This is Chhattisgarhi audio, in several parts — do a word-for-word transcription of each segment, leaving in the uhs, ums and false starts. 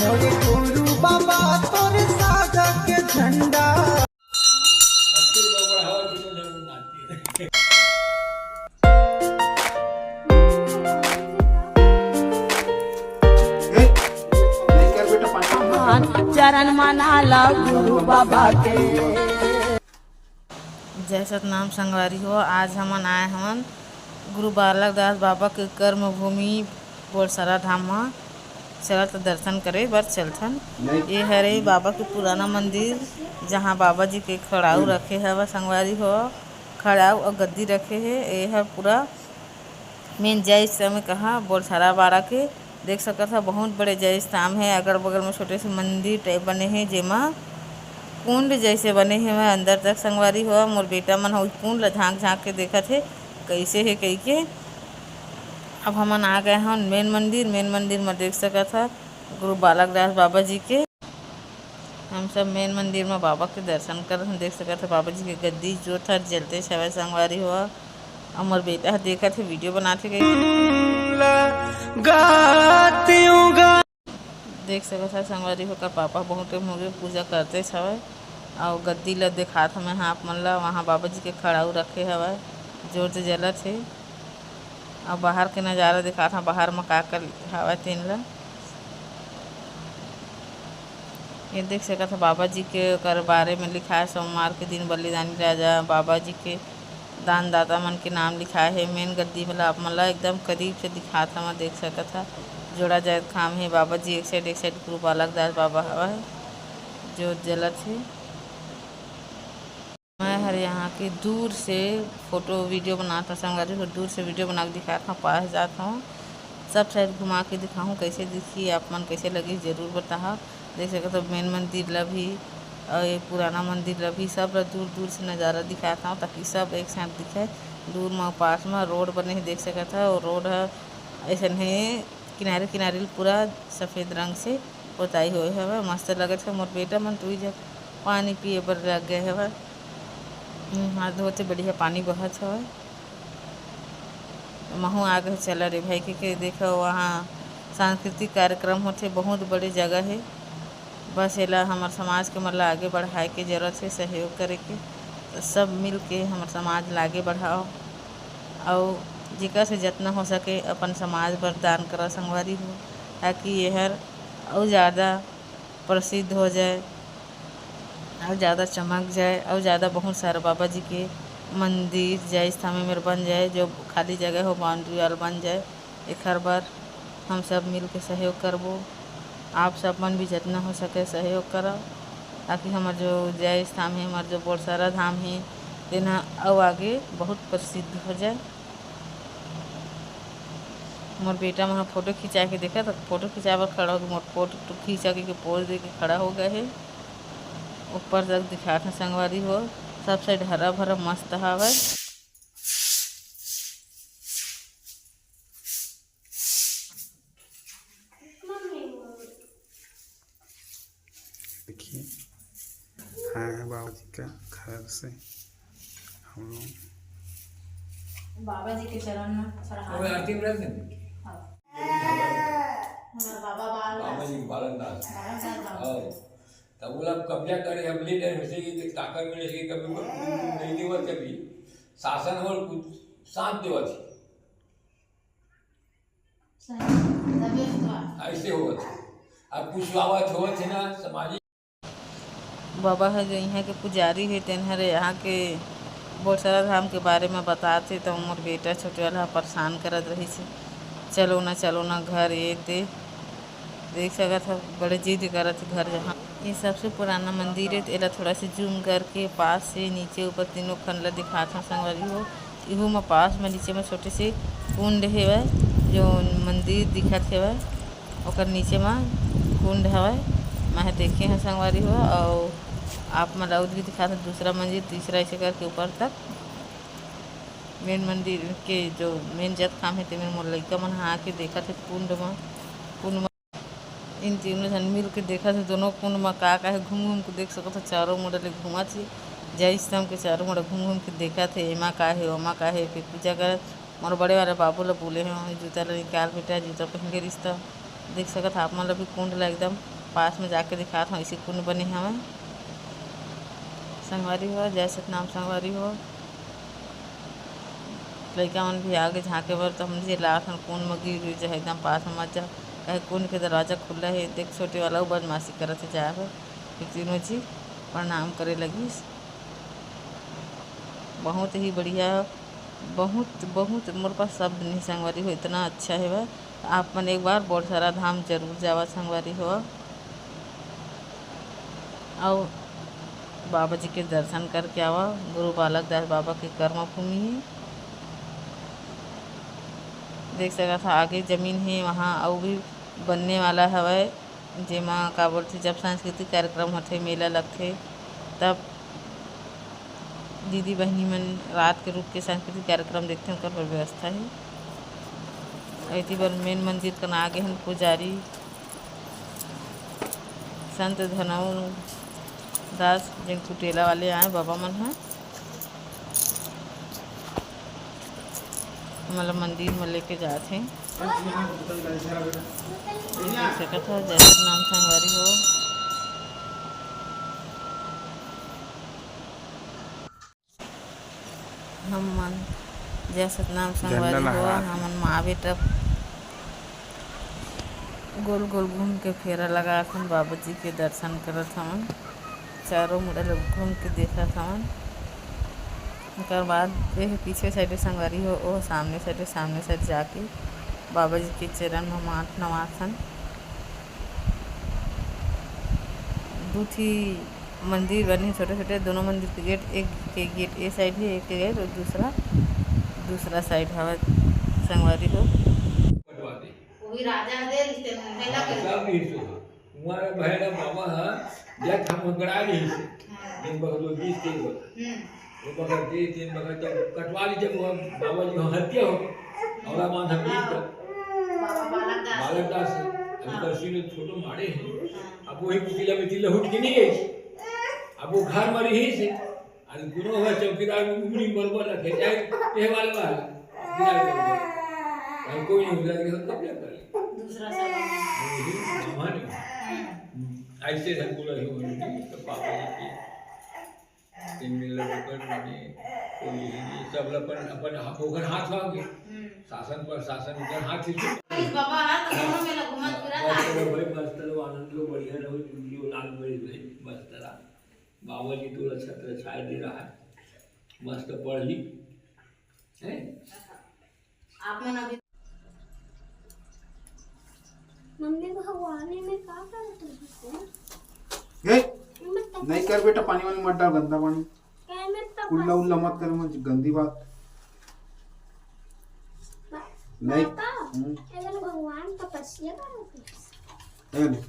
मोरे गुरु बाबा तोरे सागर के झंडा। ए, नहीं कर बेटा, पाछा मत कर। चरण मनाला गुरु बाबा के। जय सतनाम संगवारी हो, आज हमन आए हवन गुरु बालक दास बाबा के कर्म भूमि बोलसरा धाम म। चलत दर्शन करे बर चलथन। नहीं। ये हरे बाबा के पुराना मंदिर, जहाँ बाबा जी के खड़ाऊ रखे हवा संगवारी हो, खड़ाऊ अउ गद्दी रखे हे। ये हर पूरा मेन जय स्तंभ कहा बोलसरा बाड़ा के देख सकत ह, बहुत बड़े जय स्तंभ हे। अगल बगल में छोटे से मंदिर टाइप बने हे, जेमा कुंड जैसे बने हे। मैं अंदर तक संगवारी हो, मोर बेटा मन ह कुंड ल झांक झांक के देखत हे, कैसे हे कहिके। अब हमन आ गए हन मेन मंदिर। मेन मंदिर में देख सकत ह गुरु बालक दास बाबा जी के। हम सब मेन मंदिर में बाबा के दर्शन करत हन। देख सकत ह बाबा जी के गद्दी जोत हर जलते हवय संगवारी हो। अउ मोर बेटा ह देखत हे, वीडियो बनात हे कहिके। देख सकत ह संगवारी हो, ओकर पापा बहुत टाइम होगे पूजा करते हवय। अउ गद्दी ल देखात हमें आप मन ल, वहाँ बाबा जी के खड़ाऊ रखे हवय, जोत जलत हे। अउ बाहर के नजारा देखात हव, बाहर म का का हवय तेन ल। ये देख सकत ह बाबा जी के ओकर बारे में लिखाय, सोमवार के दिन बलिदानी राजा बाबा जी के दानदाता मन के नाम लिखाय हे। मेन गद्दी वाला आप मन ला एकदम करीब से दिखात हव, देख सकत ह जोड़ा जाए खाम हे बाबा जी, एक साइड एक साइड गुरु बालक दास बाबा हवय जो जलत हे। मैं हर यहाँ के दूर से फोटो वीडियो बनात हव संगवारी हो, दूर से वीडियो बना के दिखात हव, पास जात हव, सब साइड घुमा के दिखाहूँ कैसे दिखी, आप मन कैसे लगी जरूर बताहा। देख सकत हो मेन मंदिर ला भी अउ ये पुराना मंदिर ला भी, सब ला दूर दूर से नजारा दिखात हव ताकि सब एक साथ दिखे। दूर म पास म रोड बने हे देख सकत हव, रोड ह ऐसन हे किनारे किनारे पूरा सफेद रंग से पोताई होए हवय, मस्त लगत हे। मोर बेटा मन तो इही जग पानी पिए बर लग गए हवय। मुँह हाथ धोते, बढ़िया पानी बहत हवय। महू आगे चला रे भाई के, के देखो वहाँ सांस्कृतिक कार्यक्रम होथे, बहुत बड़े जगह हे। बस एला हमर समाज के मन ला आगे बढ़ाए के जरूरत हे, सहयोग करे के। त सब मिल के हमर समाज ला आगे बढ़ाओ, अउ जेकर से जतना हो सके अपन समाज बर दान करा संगवारी हो, ताकि एहर अउ ज़्यादा प्रसिद्ध हो जाए, अउ ज़्यादा चमक जाए, अउ ज़्यादा बहुत सारा बाबा जी के मंदिर जय स्थान में मेर बन जाए, जो खाली जगह हो बाउंड्री वाल बन जाए। एखर बर हम सब मिल के सहयोग करबो। आप सब मन भी जतना हो सके सहयोग करव, ताकि हमर जो जय स्थान हे, हमर जो बोलसरा धाम हे, तेन ह अउ आगे बहुत प्रसिद्ध हो जाए। मोर बेटा मन ह फोटो खिंचा के देखत, फोटो खिंचाए बर खड़ा होगे, मोर फोटो खींचा के पोज दे के खड़ा हो गए हे। ऊपर तक दिखात हे संगवारी हो, सब साइड हरा भरा मस्त हावय। देखिए, आए हैं बाबा जी का घर से हम लोग। बाबा जी के चरण में चढ़ा ओए आरती में रख दे। हाँ। हमारा बाबा बाल बाबा जी बालन दास। बालन दास बाबा। हाँ। तब वो लोग कब्जा करे, हम ले डरे, वैसे ही ताकत में लेके कभी को नहीं देवत, कभी शासन और कुछ साथ देवत है। सही। तभी तो। ऐसे होवत है। अब कुछ आवत होवत है ना, सामाजिक बाबा ह जो इहाँ के पुजारी हे, तेन हर यहाँ के बोलसरा धाम के बारे में बतात हे, त मोर बेटा छोटे वाला ह परेशान करत रहिस हे, "चलो ना, चलो ना घर," ये ते देख सकत ह, बड़े जिद करत हे घर जहाँ। ये सबसे पुराना मंदिर हे, त एला थोड़ा से जूम करके पास से नीचे ऊपर तीनों खन ला दिखात हव संगवारी हो। इहू म पास म नीचे म छोटे से कुंड हेवय, जो मंदिर दिखत हेवय। ओकर नीचे म कुंड हवय, मैं ह देखे हव संगवारी हो, अउ आप मन ला अउ भी दिखात हव, दूसरा मंजिल, तीसरा, ऐसे करके ऊपर तक। मेन मंदिर के जो मेन जत काम हे, तेमेर मोर लइका मन ह आके देखत हे कुंड म, कुंड म इन तीनों झन मिल के देखत हे, दोनों कुंड म का का हे, घूम घूम के देख सकत हो, चारों मुड़ा ले घूमत हे, जय स्तंभ के चारों मुड़ा घूम घूम के देखत हे, एमा का हे, ओमा का हे, फिर पूजा करत मोर बड़े वाला बाबू ल बोले हव, "जूता ल निकाल बेटा, जूता पहिन के रिस त।" देख सकत ह आप मन ल भी कुंड ल एकदम पास में जाके दिखात हव, अइसे कुंड बने हवय। संगवारी हो, जय सतनाम संगवारी हो। लइका मन भी आगे झांके बर, तो हम जे लात हन कुंड म गिर उर जाए, एकदम पास में मत जा, काहे कुंड के दरवाजा खुला हे। देख, छोटे वाला अउ बदमाशी करत हे जाए बर, फिर तीनों झी प्रणाम करे लगिस। बहुत ही बढ़िया, बहुत, बहुत मोर पास शब्द नहीं संगवारी हो, इतना अच्छा हेवय। आप मन एक बार बड़सरा धाम जरूर जावा संगवारी हो, अउ बाबा जी के दर्शन करके आवा। गुरु बालक दास बाबा के कर्म भूमि हे। देख सकत ह आगे जमीन हे, वहाँ अउ भी बनने वाला हवय। जेमा का बोलथे, जब सांस्कृतिक कार्यक्रम होथे, मेला लगथे, तब दीदी बहिनी मन रात के रुक के सांस्कृतिक कार्यक्रम देखथे, ओकर बर व्यवस्था हे। एती बर मेन मंदिर कना आगे हन पुजारी संत धनऊ दास, जेन कुटेला वाले आए बाबा मन ह। हमन ल मंदिर म लेके जात हे। देख सकत ह, जय सतनाम संगवारी हो। हमन जय सतनाम संगवारी हो, हमन माँ बेटा गोल गोल घूम के फेरा लगाथन, बाबा जी के दर्शन करत हवन, चारों मुड़ा ल घूम के देखत हवन। ओकर बाद एह पीछे साइड संगवारी हो, ओ सामने साइड, सामने साइड जाके बाबा जी के चरण म माथ नवाथन। दू ठी मंदिर बने हे छोटे छोटे, दोनों मंदिर के गेट, एक के गेट ए साइड हे, एक के गेट अउ दूसरा, दूसरा साइड हवय संगवारी हो। वो भी राजा दे रिश्ते में महिला हाँ, कर सब रिहिस हे। उहाँ भैरव बाबा ह, जब हम गड़ा रिहिस हे। हाँ। दिन भर दो बीस दिन भर। हम्म। वो बखत दे, दिन भर जब कटवा ली, जब वो बाबा जी हत्या हो, औरा बांधा बीस हाँ। बालक दास। बालक दास है। अभी हाँ। दसवीं में फोटो मारे हैं। हाँ। अब वही कुटिला में तिला उठ के नहीं गई। अब वो घर में रही से। अरे गुरु हुआ चौकीदार में उंगली बरोबर रखे, चाहे ये वाला बा, चौकीदार बरोबर। भाई कोई नहीं उधर के सब कब्जा कर ले। दूसरा साल। वही ब्राह्मण है। हम्म। ऐसे ढंग बोला ही उन्होंने, तो पापा जी की तीन मिल रहे कर माने, कोई नहीं, सब अपन, अपन हा-, ओकर हाथ हो गए। हम्म। शासन पर शासन ओकर हाथ ही। इस बाबा हाथ दोनों में घूमत फिरत बस आ। करो भाई, बस करो, आनंद लो, बढ़िया रहो, जिंदगी औलाद बड़ी भाई, बस करा। बाबा जी तो अच्छा तरह छाया दे रहा है, मस्त पढ़ ली, हैं? आप मन अभी मम्मी भगवान में का करत रहिस हे? ए, मैं तो नहीं कर बेटा, पानी वानी मत डाल, गंदा पानी। क्या मैं तो कुल्ला उल्ला मत कर, मत गंदी बात। पा-, नहीं। पापा, हम्म। अगर भगवान तपस्या करत रहिस। ए, नहीं।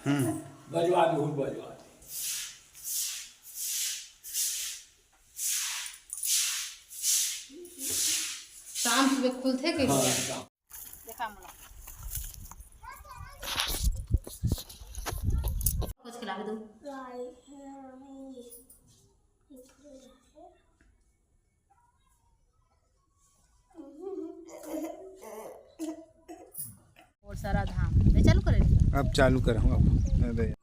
हम्म। बजवा दे, हुन बजवा दे। शाम सुबह खुलथे के? हाँ, शाम। देखा मोला। कुछ खिला के दो। बहुत सारा धाम। मैं चालू करे नी। अब चालू कर, हम अब। अरे।